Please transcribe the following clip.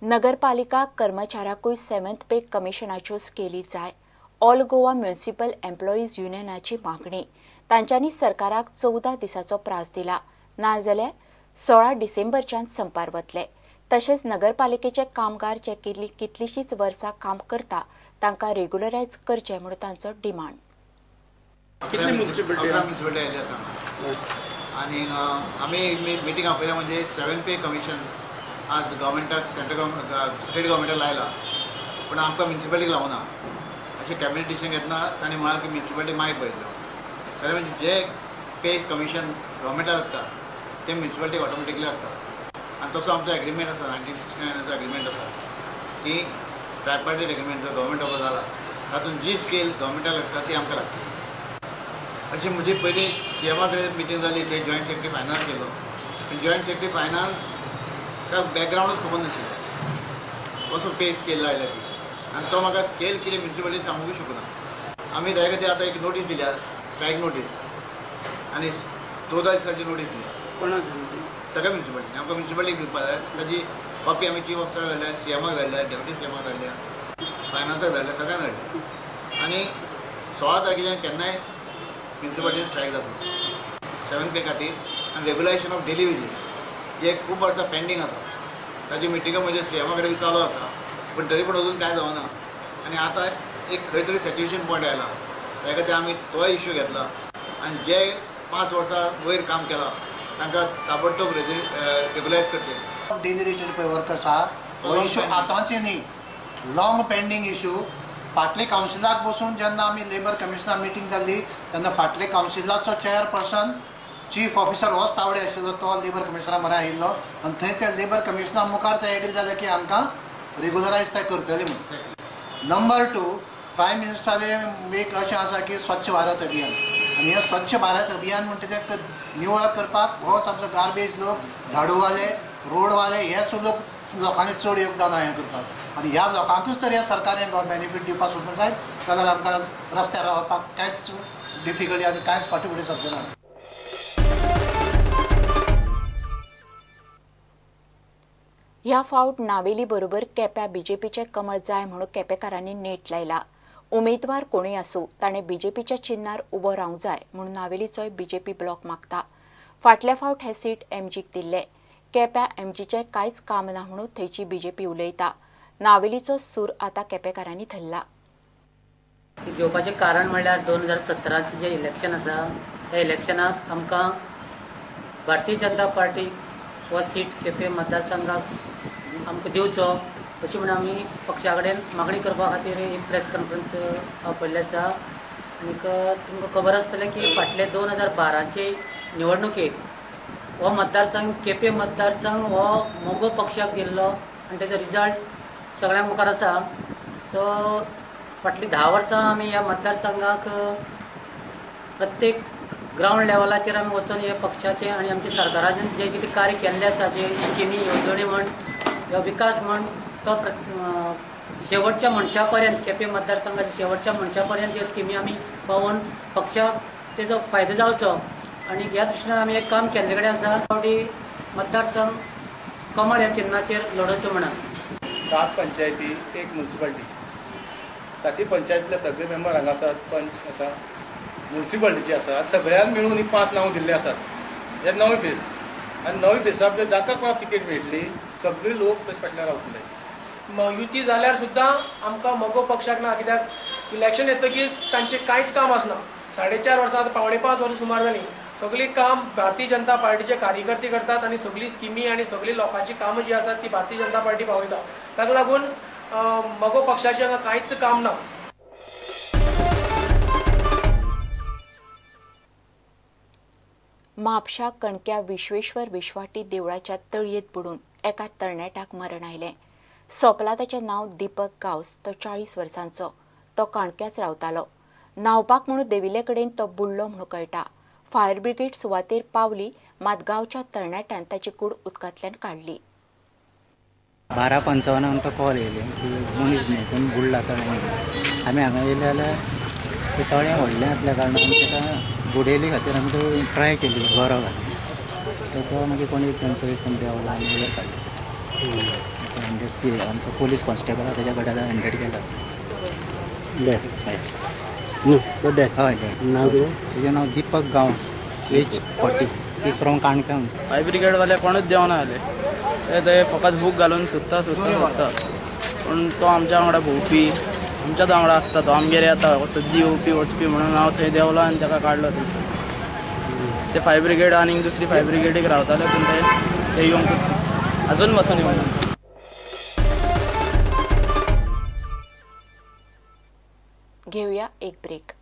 नगरपालिका कर्मचाऱ्याकूय 7th pay कमिशनाच्यो scaly जाय. All Goa municipal employees युनियनाची मागणी. तांच्यांनी सरकाराक 14 दिसांचो प्रास दिला, नाजाल्यार 16 डिसेंबरच्यान संपार वतले. तशेंच नगरपालिकेचे कामगार जे कितलीशींच वर्सां काम करता तांकां रेग्युलरायज करचें म्हूण तांचो डिमांड. कितली म्युनिसिपॅलिटी आयिल्ली आसा आनी आमी मिटींग आपयल्या म्हणजे 7 पे कमिशन आज गव्हर्मेंटाक सेंट्रल गव्हर्मेंट स्टेट गव्हर्मेंटाक लायला, पूण आमकां म्युनिसिपॅलिटीक लावना. अशें कॅबिनेट डिसिजन घेतना तांणी म्हळां की म्युनिसिपॅलिटी मागीर पळयतलो. जाल्यार म्हणजे जे पे कमिशन गव्हर्मेंटाक लागता तें म्युनिसिपॅलिटीक ऑटोमॅटिकली लागता. आनी तसो आमचो एग्रीमेंट आसा, 1969 एग्रीमेंट आसा की ट्रायपार्टीट एग्रीमेंट जो गव्हर्मेंट ऑफ जाला तातूंत जी स्केल गव्हर्मेंटाक लागता ती आमकां लागता. अशें म्हजी पयलीं सीएमा कडेन मिटींग जाली, थंय जॉयंट सेक्रेटरी फायनान्स येयलो. जॉयंट सेक्रेटरी फायनान्स का बॅकग्रावंडूच खबर नाशिल्लो कसो पे स्केल लायला ती, आनी तो म्हाका स्केल कितें म्युनिसिपॅलिटीन सांगूंक शकना. आमी ताजे खातीर आतां एक नोटीस दिल्या, स्ट्रायक नोटीस, आनी 14 दिसांची नोटीस दिल्या सगळ्या म्युनिसिपॅलिटीन. आमकां म्युनिसिपॅलिटीक दिवपाक जाय, ताजी कॉपी आमी चीफ ऑफिसराक धाडल्या, सीएमाक धाडल्या, डेप्युटी सीएमाक धाडल्या, फायनान्साक धाडल्या, सगळ्यांक धाडल्या. आनी 16 तारखेच्यान केन्नाय म्युनिसिपॅलिटीन स्ट्रायक जातलो 7 पे खातीर. आनी रेगुलेशन ऑफ डेली वेजीस जे खूब वर्सां पेंडींग आसा ताची मिटिंगो म्हजे सीएमा कडेन बी चालू आसा, पूण तरी पूण अजून कांय जावना. आनी आतां एक खंय तरी सॅच्युरेशन पॉयंट आयला, त्या खातीर आमी तोय इश्यू घेतला. आनी जे 5 वर्सां वयर काम केलां तांकां ताबडतोब रेगुलायज करचें. डेली रेटेड पळय वर्कर्स आहा हो इश्यू आतांचे न्ही, लॉंग पेंडींग इश्यू. फाटले कावन्सिलाक बसून जेन्ना आमी लेबर कमिशनर मिटींग जाल्ली तेन्ना फाटले कावन्सिलाचो चेअरपर्सन चीफ ऑफिसर होच तावडे आशिल्लो, तो लेबर कमिशनरा म्हऱ्यान आयिल्लो आनी थंय त्या लेबर कमिशनरा मुखार ते एग्री जाले की आमकां रेगुलरायज ते करतले म्हणून. नंबर 2, प्रायम मिनिस्टराले एक अशें आसा की स्वच्छ भारत अभियान, आनी हें स्वच्छ भारत अभियान म्हणटा तें निवळ करपाक होच आमचो गार्बेज लोक, झाडूवाले, रोडवाले हेच लोक लोकांनी चड योगदान हें करपाक. आनी ह्या लोकांकूच तर ह्या सरकारान बेनिफीट दिवपाक सोदूंक जाय, जाल्यार आमकां रस्त्यार रावपाक कांयच डिफिकल्टी आनी कांयच फाटीं फुडें सरचें ना. ह्या फावट नावेली बरोबर केप्या बीजेपीचे कमळ जाय म्हणून केपेकारांनी नेट लायला. उमेदवार कोणूय आसूं ताणें बीजेपीच्या चिन्नार उबो रावंक जाय म्हणून नावेलीचोय बीजेपी ब्लॉक मागता. फाटल्या फावट हे सीट एमजीक दिल्ले. केप्या एमजीचें कांयच काम ना म्हणून थंयची बीजेपी उलयता. नावेलीचो सूर आतां केपेकारांनी धरला. घेवपाचें कारण म्हणल्यार 2017 जें इलेक्शन आसा त्या इलेक्शनाक आमकां भारतीय जनता पार्टी हो सीट केपें मतदारसंघाक आमकां दिवचो अशी म्हूण आमी पक्षा कडेन मागणी करपा खातीर ही प्रेस कॉन्फरन्स आपयल्ली आसा. आनीक तुमकां खबर आसतलें की फाटले 2012 निवडणुकेक हो मतदारसंघ केपें मतदारसंघ हो मगो पक्षाक दिल्लो आनी तेजो रिजल्ट सगळ्यां मुखार आसा. सो फाटलीं 10 वर्सां आमी ह्या मतदारसंघाक प्रत्येक ग्रावंड लेवलाचेर आमी वचून हे पक्षाचें आनी आमच्या सरकाराचें जें कितें कार्य केल्लें आसा, जे स्किमी येवजण्यो म्हण वा विकास म्हण, तो शेवटच्या मनशा पर्यंत केपें मतदारसंघाच्या शेवटच्या मनशा पर्यंत ह्यो स्किमी आमी पावोवन पक्षाक तेजो फायदो जावचो आनी ह्या दृश्टीन आमी एक काम केल्ले कडेन आसा. फावटी मतदारसंघ कमळ ह्या चिन्नाचेर लडोवचो म्हणून 7 पंचायती 1 म्युनिसिपालिटी, 7 पंचायतीतले सगळे मेंबर हांगा आसात, पंच आसा, म्युनिसिपालिटीचे आसा, सगळ्यांक मेळून ही 5 नांव दिल्ले आसात. हे नवे फेस आनी नवे फेसा जाका कोणाक तिकेट मेळटली सगळे लोक तशे फाटल्यान रावतले. युती जाल्यार सुद्दां आमकां मगो पक्षाक ना, कित्याक इलेक्शन येतकीच तांचें कांयच काम आसना. 4.5 वर्सां आतां 4.75 वर्सां सुमार जालीं, सगळीं काम भारतीय जनता पार्टीचे कार्यकर्ते करतात आनी सगळीं स्किमी आनी सगळीं लोकांची कामां जीं आसात ती भारतीय जनता पार्टी पावयता. ताका लागून मगो पक्षाचें हांगा कांयच काम ना. म्हापशा कणक्या विश्वेश्वर विश्वाटी देवळाच्या तळयेत बुडून एका तरणाट्याक मरण आयलें. सोंपला ताचें नांव दीपक गांवस, तो 40 वर्सांचो. तो काणक्याच रावतालो. न्हावपाक म्हणून देविल्ले कडेन तो बुडलो म्हणून कळटा. फायर ब्रिगेड सुवातेर पावली, मात गांवच्या तरणाट्यान ताची कूड उदकांतल्यान काडली. 12:55 आमकां कॉल येयले की मनीस न्हंयेतून बुडला तळ्यान. आमी हांगा येयले जाल्यार तें तळें व्हडलें आसल्या कारणान आमी ताका बुडयले खातीर आमी तो ट्राय केली गरो घालून. ताचो मागीर कोणी तांचो एक देंवलो आनी वयर काडलो. हँडेड आमचो पोलीस कॉन्स्टेबल आहा तेज्या कडेन आतां हँडेड केला. डॅड हय. न्हू तो डॅड. हय, डॅड. नांव कितें? तेजें नांव Deepak Gawas, age 40, is from Canacona. Fire ब्रिगेडवाले कोणूच देंवना जाले, ते थंय फकत हूक घालून सोदता सोदता सोदता. पूण तो आमच्या वांगडा भोंवपी, आमच्याच वांगडा आसता, तो आमगेर येता सद्दी येवपी वचपी, म्हणून हांव थंय देंवलो आनी ताका काडलो थंयसर. ते फायर ब्रिगेड आनीक दुसरी फायर ब्रिगेडीक रावताले, पूण ते येवंकूच अजून बसून येवंक ना. घेऊया एक ब्रेक.